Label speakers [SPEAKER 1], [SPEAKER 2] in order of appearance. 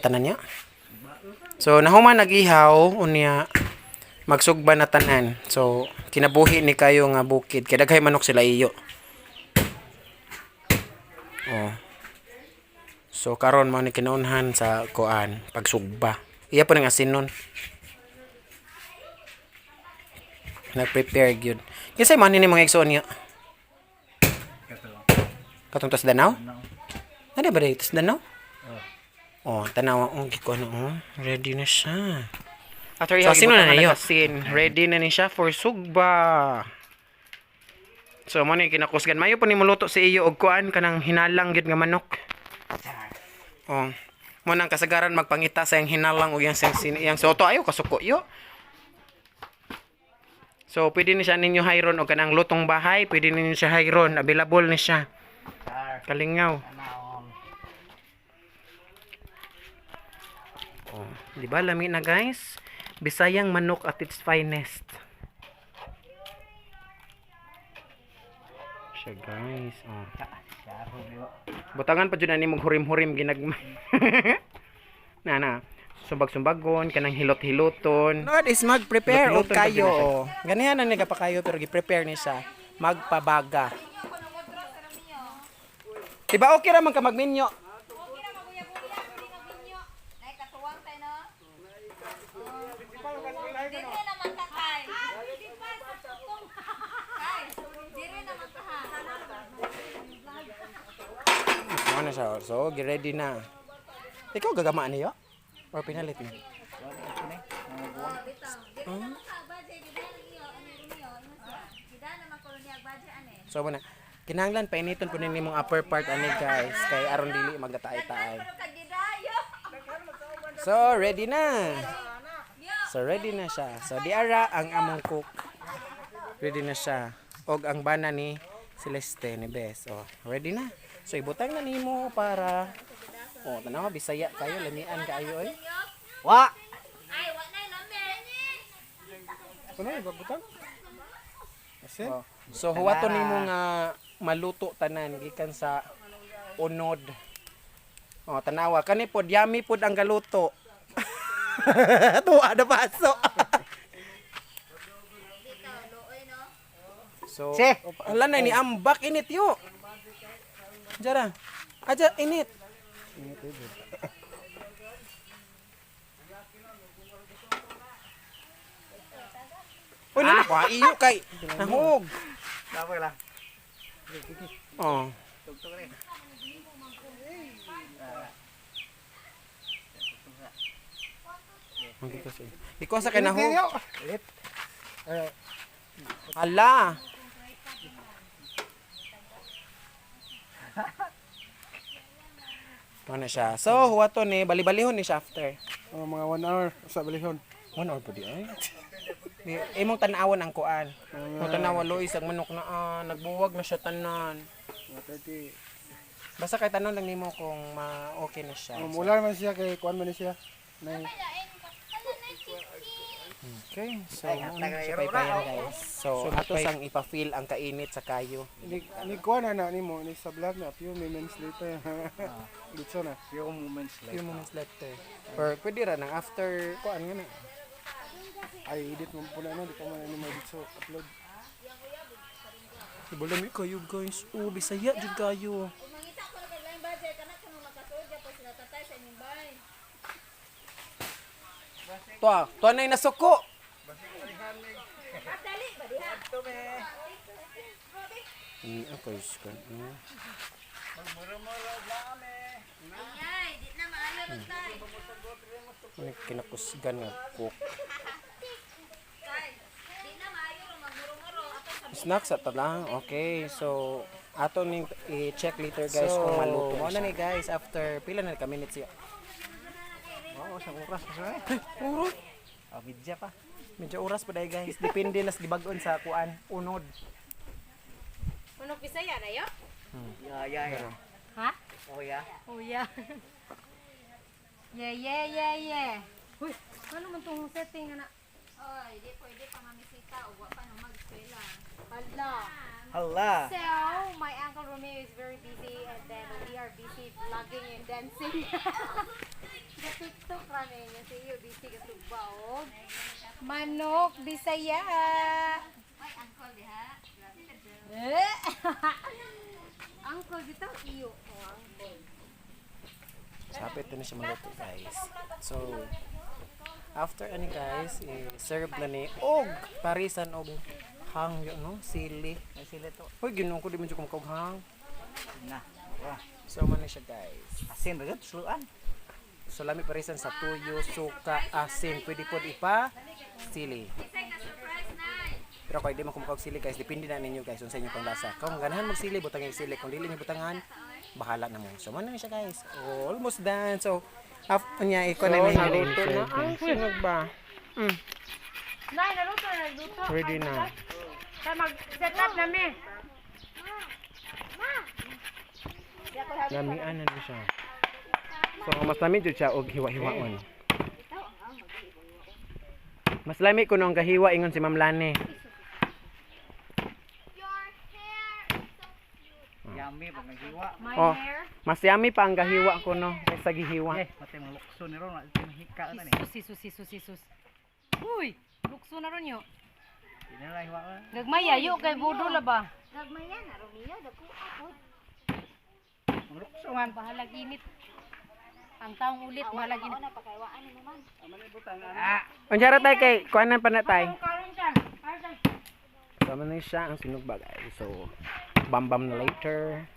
[SPEAKER 1] tanan niya. So nahuman nag-ihaw unya magsugba na tanan. So kinabuhi ni kayo nga bukid kay daghay manok sila iyo. Oh. So karon mao ni kinaunhan sa kuan pagsugba. Iya po ning asinon. Nag-prepare gyud. Kinsay man ni mga igsoon niya? Katong tas Danau? Ano ba dito tas Danau? Oh, tanawa oh, gikuan oh. Ready na siya.
[SPEAKER 2] After
[SPEAKER 1] So, sino na niyo? Ready na ni siya for sugba. So, mo ni kinakusgan. Mayo po ni muluto sa iyo og kuan kanang hinalang gyud nga manok. Oh. Mo nang kasagaran magpangita sa iyang hinalang og iyang sin iyang soto ayo kasuko yo. So, pwede ni siya ninyo hayron og kanang lutong bahay, pwede ninyo siya hayron, available ni siya. Kalingaw. Oh, di ba lami na, guys? Bisayang manok at its finest. Siya, guys. Oh. Butangan pa jud ani mong hurim-hurim ginagmay. Na na. Sumbag-sumbagon kanang hilot-hiloton. Lord is mag-prepare og
[SPEAKER 2] Hilot-hiloton pa jud
[SPEAKER 1] kayo.
[SPEAKER 2] na siya.
[SPEAKER 1] Oh. Ganihan na ni pa kayo pero gi-prepare ni siya magpabaga. Di ba okay ra man ka magminyo?
[SPEAKER 3] Okay na maguya-guya, pwede magbinyo. Nay katuwang tayo no. Dire naman ka kay. Kay, dire naman ka ha.
[SPEAKER 1] Ano na siya? So, ready na. Ikaw gagamaan niyo? Or pinalit niyo?
[SPEAKER 3] Oh, bitaw. Dire naman ka budget gida lang iyo, ano niyo, ano siya. Gida naman ko niya budget ane.
[SPEAKER 1] So, muna. Kinahanglan painiton po ninyo mong upper part ani, guys, kay aron dili magdataay-taay.
[SPEAKER 3] Pero kag gidayo.
[SPEAKER 1] So, ready na. So, ready na siya. So, di ara ang among cook. Ready na siya. Og ang bana ni Celeste ni Bes. Oh, ready na. So, ibutang na nimo para. Oh, tanawa Bisaya kayo, lamian kaayo oy.
[SPEAKER 2] Wa!
[SPEAKER 3] Ay, wa nay lami.
[SPEAKER 4] Ano yung babutang? Asin?
[SPEAKER 1] Oh. So huwaton nimo nga maluto tanan gikan sa unod. Oh, tanawa kani pod yummy pod ang galuto. Tuwa na paso.
[SPEAKER 3] Bitaw, luoy no.
[SPEAKER 1] So,
[SPEAKER 2] Si.
[SPEAKER 1] hala na ni ambak init yo. Jara. Aja init. Uy, nana ko iyo kay nahog.
[SPEAKER 2] Dapat lang.
[SPEAKER 1] Oh.
[SPEAKER 2] Tugtog rin.
[SPEAKER 1] Okay kasi. Ikaw sa kay nahog.
[SPEAKER 2] Ulit.
[SPEAKER 1] Hala. Ano na siya? So, huwato ni, bali-balihon ni siya after.
[SPEAKER 4] Oh, mga 1 hour sa balihon.
[SPEAKER 1] 1 hour pa di ay. Di, imong tanawon ang kuan. Imong tanawan Lois ang manok na ah, nagbuwag na siya tanan.
[SPEAKER 4] Mga 30.
[SPEAKER 1] Basta kay tanon lang nimo kung ma-okay na siya.
[SPEAKER 4] Oh, mula man siya kay kuan man ni siya. Nay,
[SPEAKER 1] Okay, so mao na siya paypayan, guys. So, ato sang ipa-feel ang kainit sa kayo.
[SPEAKER 4] ni kuan na na nimo ni sa vlog na few moments later. Dito na.
[SPEAKER 2] Few moments
[SPEAKER 1] Few moments later. Or pwede ra nang after kuan nga na.
[SPEAKER 4] Ay edit mo pula no, di pa man ni mo dito upload.
[SPEAKER 1] Ibalami kayo, guys. Oh, Bisaya jud kayo.
[SPEAKER 3] Kung mangita ko na kag lain budget kana kung makasuod pa sila tatay sa inyong bay.
[SPEAKER 1] Tuwa, tuwa na yung nasuko.
[SPEAKER 3] Dali ba diha?
[SPEAKER 1] Okay, skan.
[SPEAKER 3] Ingay, di na maayo ron tay.
[SPEAKER 1] Ano kinakusgan nga cook.
[SPEAKER 3] Tay, di na maayo ron magmuro-muro ato sa
[SPEAKER 1] Snacks at lang. Okay, so ato ning i-check later, guys, kung maluto na siya. Na ni guys after pila na ka minutes ya.
[SPEAKER 2] Oo, sa oras pa siya.
[SPEAKER 1] Puro.
[SPEAKER 2] Oh, medya pa.
[SPEAKER 1] Medyo oras pa dai, guys. Depende nas gibag-on sa kuan unod.
[SPEAKER 5] Manok Bisaya na yo?
[SPEAKER 2] Yeah.
[SPEAKER 5] Ha?
[SPEAKER 2] Oh, yeah.
[SPEAKER 5] Oh yeah. Yeah. Uy, ano man tong setting ana?
[SPEAKER 3] Oy, di pwede pa mamisita og wa pa no mag-eskwela.
[SPEAKER 5] Hala.
[SPEAKER 2] Hala.
[SPEAKER 5] So, my uncle Romeo is very busy and then we are busy vlogging and dancing. The Rami niya sa iyo busy ka tugba oh. Manok Bisaya.
[SPEAKER 3] Ay, angkol diha. Grabe ka, Joe.
[SPEAKER 5] Eh. Angkol bitaw iyo. Oh, angkol.
[SPEAKER 1] Sapit na siya maluto, guys. So, after ani guys, i-serve na ni og parisan og hang yun, no? Sili.
[SPEAKER 2] May sili to.
[SPEAKER 1] Hoy, ginoo ko di man jud ko makaog hang.
[SPEAKER 2] Na. Wah.
[SPEAKER 1] So man na siya, guys.
[SPEAKER 2] Asin ra gud suluan.
[SPEAKER 1] So lami parisan sa tuyo, suka, asin, pwede pod ipa sili.
[SPEAKER 3] Isay ka surprise, Nay.
[SPEAKER 1] Pero kung di man ko makaog sili guys, depende na ninyo guys unsa inyong panglasa. Kung ganahan mag sili, butang yung sili. Kung dili niyo butangan, bahala na mo. So man na siya guys. Oh, almost done. So after niya iko na ninyo. Naluto na ang sunog ba?
[SPEAKER 5] Nay, naluto na naluto.
[SPEAKER 1] Ready na.
[SPEAKER 5] Ta mag-set up na mi.
[SPEAKER 1] Lamian na ni siya. So mas lami jud siya og hiwa-hiwaon. Mas lami kuno ang gahiwa ingon si Ma'am Lani.
[SPEAKER 2] Yummy pag naghiwa.
[SPEAKER 5] My
[SPEAKER 1] Oh.
[SPEAKER 5] hair.
[SPEAKER 1] Mas yummy pa ang gahiwa kuno kaysa gihiwa.
[SPEAKER 2] Eh, matay mga lukso ni ron, matay hika na ni.
[SPEAKER 5] Sus, sus, sus, sus, sus. Uy, lukso na ron yo.
[SPEAKER 2] Di na lang hiwa.
[SPEAKER 5] Gagmaya yo kay budol ba?
[SPEAKER 3] Gagmaya na, Romeo. Dako ako.
[SPEAKER 2] Mga lukso man.
[SPEAKER 5] Bahalag init. Ang taong ulit bahalag init.
[SPEAKER 3] Ako na pagkaiwaan ni man.
[SPEAKER 2] Ah,
[SPEAKER 1] Unsa ra tay kay kuanan pa na tay.
[SPEAKER 5] Karon siya. Karon siya.
[SPEAKER 1] Tama na siya ang sunog ba guys. So bam bam na later.